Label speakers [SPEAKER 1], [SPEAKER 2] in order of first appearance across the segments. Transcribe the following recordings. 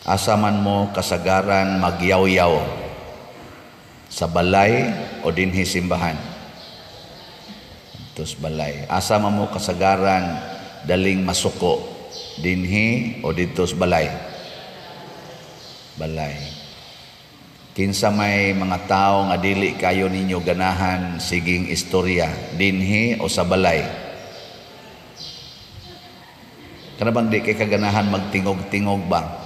[SPEAKER 1] Asa man mo kasagaran magyawyaw? Sa balay o dinhi simbahan? Tos balay. Asa man mo kasagaran daling masuko? Dinhi o didto sa balay? Balay. Kinsa may mga tao nga dili kayo ninyo ganahan siging istorya, dinhi o sa balay? Kana bang di kay kaganahan magtingog-tingog ba?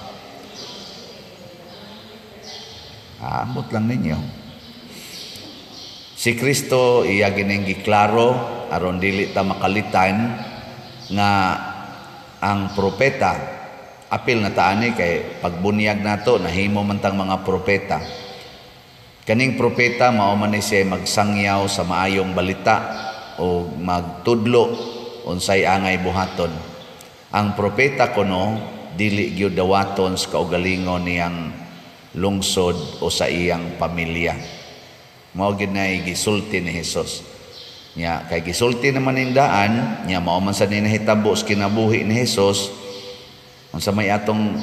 [SPEAKER 1] Ambot lang ninyo. Si Kristo iya gining giklaro aron dili ta makalitan nga ang propeta apil na taani kay pagbunyag nato nahimo man tang mga propeta. Kaning propeta mao man ni siya magsangyaw sa maayong balita o magtudlo unsay angay buhaton. Ang propeta kuno dili gyud dawaton sa kaugalingon niyang lungsod o sa iyang pamilya. Mao gyud nay gisulti ni Hesus. Nya kay gisulti naman ning daan, nya mao man sa ni nahitabo sa kinabuhi ni Hesus, unsa may atong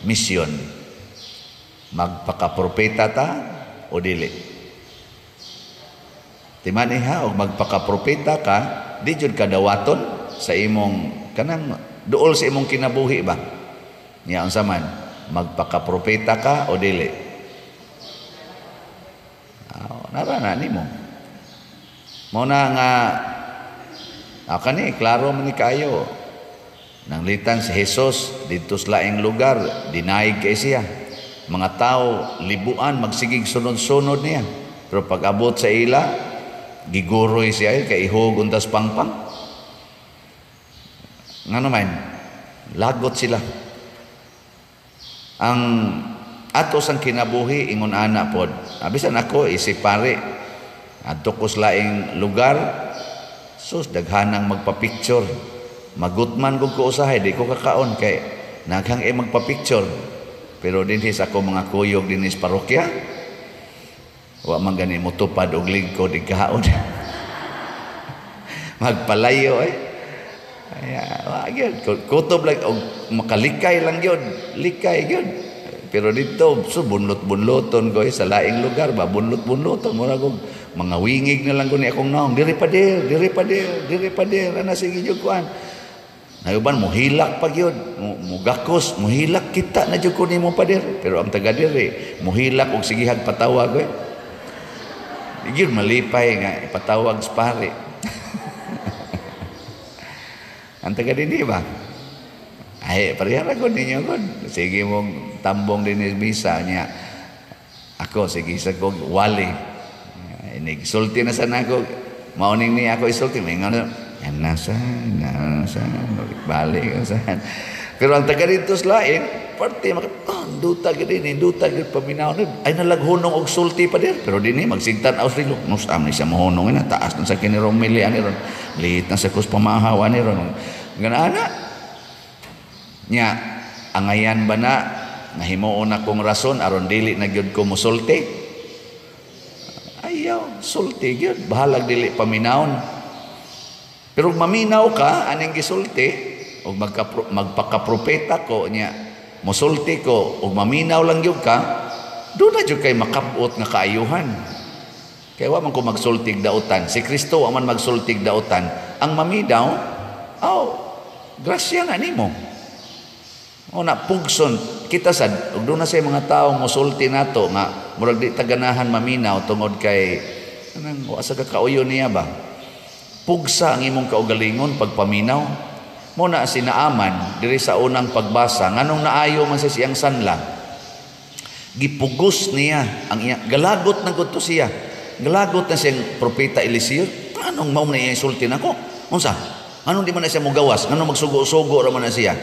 [SPEAKER 1] misyon? Magpakapropeta ta o dili? Timan iha og magpakapropeta ka, di jud ka dawaton sa imong kanang duol sa imong kinabuhi ba? Nya unsa man? Magpakapropeta ka o dili? Oh, nara na nimo. Mao na nga kani klaro man ni kaayo. Nanglitan si Jesus didto sa laing lugar, dinaig kay siya. Mga tao libuan magsigig sunod-sunod niya. Pero pag abot sa ila, giguroy siya kay ihog untas pangpang. Ngano man, lagot sila. Ang ato sang kinabuhi ingon ana pod. Bisan ako isip pare, adto ko sa laing lugar, sus daghanang magpa-picture. Magutman kog ko usahay, di ko kakaon kay naghang e magpa-picture. Pero dinhi sa ako mga kuyog dinhi sa parokya, wa man gani motupad og lingkod ikaon. Magpalayo eh. Ay, wa gyud kutob lang og makalikay lang gyud, likay gyud. Pero dito so bunlot-bunloton ko eh, sa laing lugar ba bunlot-bunloton mura kog mga wingig na lang ko ni akong naong, diri pa dir, diri pa dir, diri pa dir, ana sige jud kuan. Nayuban mohilak pa gyud, mugakos, mohilak kita na jud ko nimo pader. Pero ang taga diri mohilak og sigihag patawag eh. Di gyud malipay nga ipatawag sa pare. Ang taga dinhi ba? Ay, pareha ra gud ninyo gud. Sige mong tambong dinhi misa niya. Ako sige sa kog wali. Inig sulti na sa nako. Mao ning ni ako isulti may ngano. Yan nasa, nasa, balik sa. Pero ang taga dito sa lain, parte maka oh, duta gid ni, duta gid paminaw ni. Ay nalaghunong og sulti pa dir. Pero dinhi magsigtan aw sila. Nus am ni siya mohunong na taas na sa kini Romili ani ron. Liit na sa kus pamahaw ani ron. Gana nya angayan ba na nahimuon akong rason aron dili na gyud ko mosulti? Ayaw, sulti gyud, bahalag dili paminawon. Pero maminaw ka aning gisulti og magpakapropeta ko nya mosulti ko og maminaw lang gyud ka, do na gyud kay makabot nga kaayuhan. Kay wa man ko magsultig dautan. Si Kristo wa man magsultig dautan. Ang maminaw, aw, grasya na nimo. O na pugson kita sad og do na say mga tawo mosulti nato nga murag di ta ganahan maminaw tungod kay kanang wa sa kakauyo niya ba. Pugsa ang imong kaugalingon pagpaminaw. Mo na si Naaman diri sa unang pagbasa nganong naayo man sa siyang sanla. Gipugos niya ang iya galagot na gud to siya. Galagot na siyang propeta Eliseo. Anong mao na iya isulti nako? Unsa? Anong di man na siya mogawas? Nganong magsugo-sugo ra man na siya?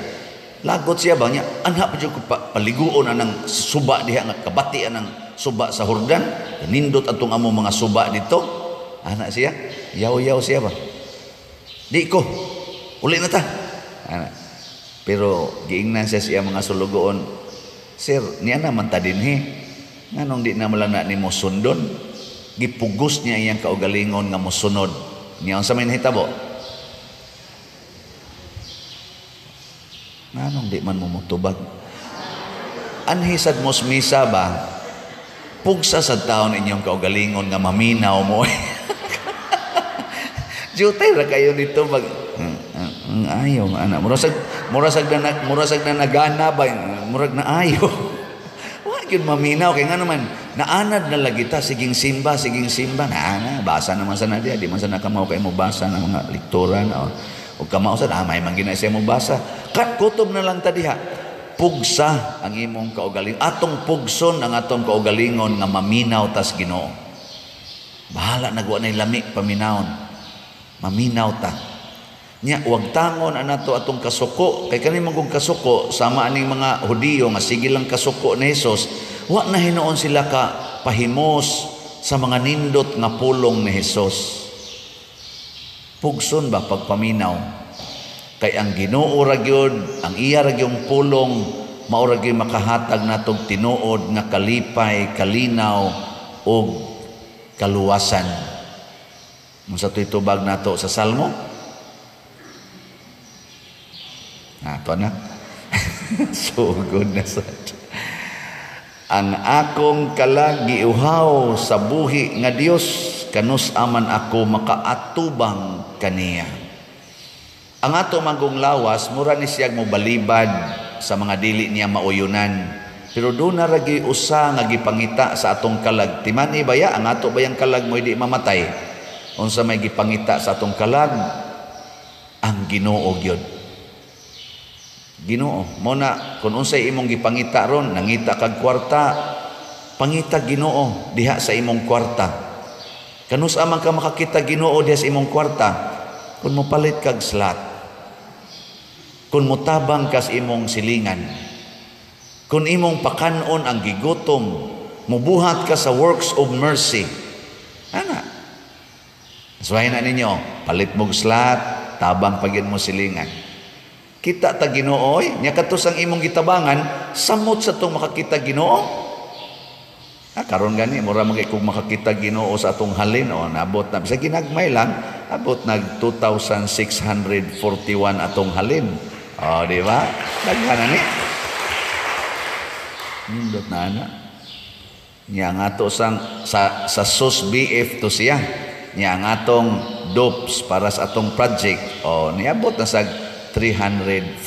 [SPEAKER 1] Lagot siya ba niya? Anha pa jud ko paliguon anang suba diha nga kabati anang suba sa Jordan. Nindot atong amo mga suba dito. Ana siya, yaw-yaw siya ba? Di ko. Uli na ta. Ana. Pero giingnan siya siya mga sulugoon. Sir, niya naman ta dinhi. Nganong di na malana nimo sundon? Gipugos niya iyang kaugalingon nga mosunod. Niya unsa may nahitabo? Nganong di man mo motubag? Nag-anhi sad mo sa misa ba? Pugsa sa taon inyong kaugalingon nga maminaw mo. Jutay ra kayo dito mag ayaw ana. Murasag na nagana ba, murag na ayo. Wa gyud maminaw kay nga naman naanad na lagi ta, siging simba, siging simba na ana, basa naman sa na diya, di man sa nakamao kay mo basa ng mga lektura na o kamao sa may man gina siya mo basa. Kat kutob na lang ta diha. Pugsa ang imong kaugalingon. Atong pugson ang atong kaugalingon nga maminaw tas Ginoo. Bahala nagwa na lami paminawon. Maminaw ta. Nya wag tangon anato atong kasuko kay kani man kung kasuko sama aning mga Hudiyo nga sige lang kasuko ni Hesus, wa na hinuon sila ka pahimos sa mga nindot nga pulong ni Hesus. Pugson ba pagpaminaw? Kay ang Ginoo ra gyud, ang iya ra gyung pulong mao ra gyud makahatag natong tinuod nga kalipay, kalinaw ug kaluwasan. Unsa to'y tubag nato sa Salmo? Ato na. Sugod na sad. Ang akong kalag giuhaw sa buhi nga Dios, kanus aman ako makaatubang kaniya. Ang ato manggong lawas mura ni siyag mobalibad sa mga dili niya mauyunan. Pero doon na ragi usa nga gipangita sa atong kalag. Timani baya ang ato bayang kalag mo di mamatay. Unsa may gipangita sa atong kalag? Ang Ginoo gyud. Ginoo, mo na kung unsay imong gipangita ron, nangita kag kwarta, pangita Ginoo diha sa imong kwarta. Kanus amang ka makakita Ginoo diha sa imong kwarta? Kung mopalit kag slot, kung motabang kas imong silingan, kung imong pakanon ang gigutom, mubuhat ka sa works of mercy. Ana. Suwahin na ninyo, palit mog slot, tabang pagin mo silingan. Kita ta Ginoo, oy, nya katos ang imong gitabangan, samot sa tong makakita Ginoo. Ah, karon gani mura man kay kung makakita Ginoo sa atong halin, o nabot na bisag ginagmay lang, abot nag 2,641 atong halin. O, di ba? Daghan na ni. Nindot na ana. Nya ang ato sang sa SUS BF to siya. Nya ang atong DOPS para sa atong project. O, niabot na sa 314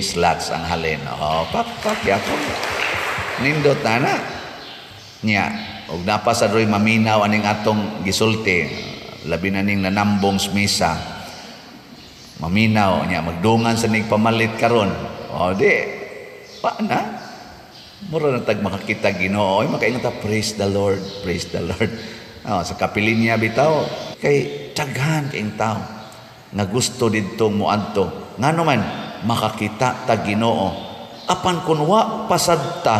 [SPEAKER 1] slots ang halin. O, pak pak yapon. Nindot na ana. Nya, og napa sa roy maminaw aning atong gisulti, labi na ning nanambong sa misa. Maminaw nya magdungan sa ning pamalit karon. O di pa na. Mura na tag makakita Ginoo, oy makaingon ta, praise the Lord, praise the Lord. O, sa kapilin niya bitaw kay daghan kaayong tao nga gusto didto moadto. Ngano man makakita ta Ginoo. Apan kun wa pasad ta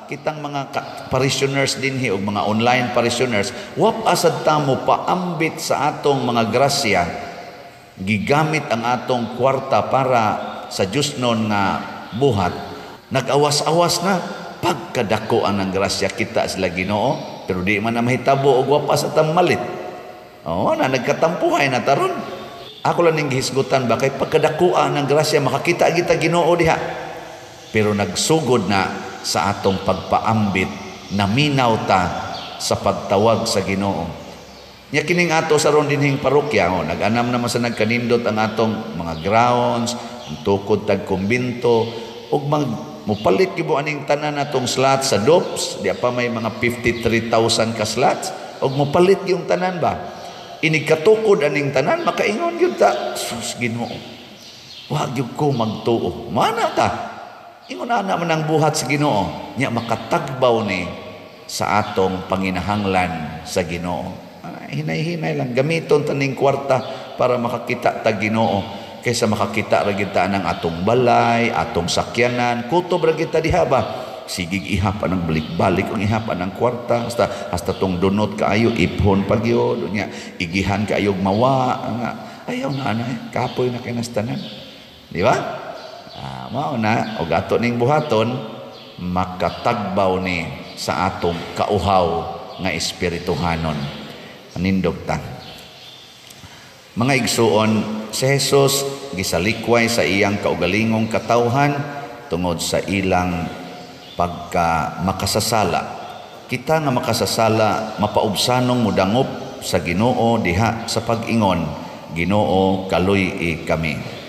[SPEAKER 1] kitang mga parishioners dinhi og mga online parishioners, wa pasad ta mo paambit sa atong mga grasya, gigamit ang atong kwarta para sa Diyosnon nga buhat, nag-awas-awas na pagkadako ang grasya kita sila Ginoo, pero di man na mahitabo og wa pa sa malit. Oo, na nagkatampuhay na taron. Ako lang ning gihisgutan ba kay pagkadakuan ng grasya makakita kita Ginoo diha. Pero nagsugod na sa atong pagpaambit, naminaw ta sa pagtawag sa Ginoo. Nya kining ato sa ron dinhing parokya, oh, nag-anam naman sa nagkanindot ang atong mga grounds, ang tukod tag kumbinto, ug mag mupalit gyud aning tanan natong slots sa DOPS, di pa may mga 53,000 ka slots, ug mupalit yung tanan ba. Inig katukod aning tanan, makaingon gyud ta, sus Ginoo, wa gyud ko magtuo. Mana ta? Ingon ana man ang buhat sa Ginoo, nya makatagbaw ni sa atong panginahanglan sa Ginoo. Hinay-hinay lang gamiton taning kwarta para makakita ta Ginoo kaysa makakita ra gyud ta ng atong balay, atong sakyanan, kutob ra gyud ta diha ba. Sigig ihap anang balik-balik ang ihap anang kwarta hasta hasta tong dunot kaayo iphon pa gyud nya igihan kaayo mawa nga ayaw na ana kapoy na kinastanan, di ba? Ah, mao na og ato ning buhaton makatagbaw ni sa atong kauhaw nga espirituhanon. Anindog ta. Mga igsuon, si Jesus gisalikway sa iyang kaugalingong katawhan tungod sa ilang Pagka makasasala kita nga makasasala, mapaubsanong mudangop sa Ginoo diha sa pag-ingon, "Ginoo, kaluy-i kami."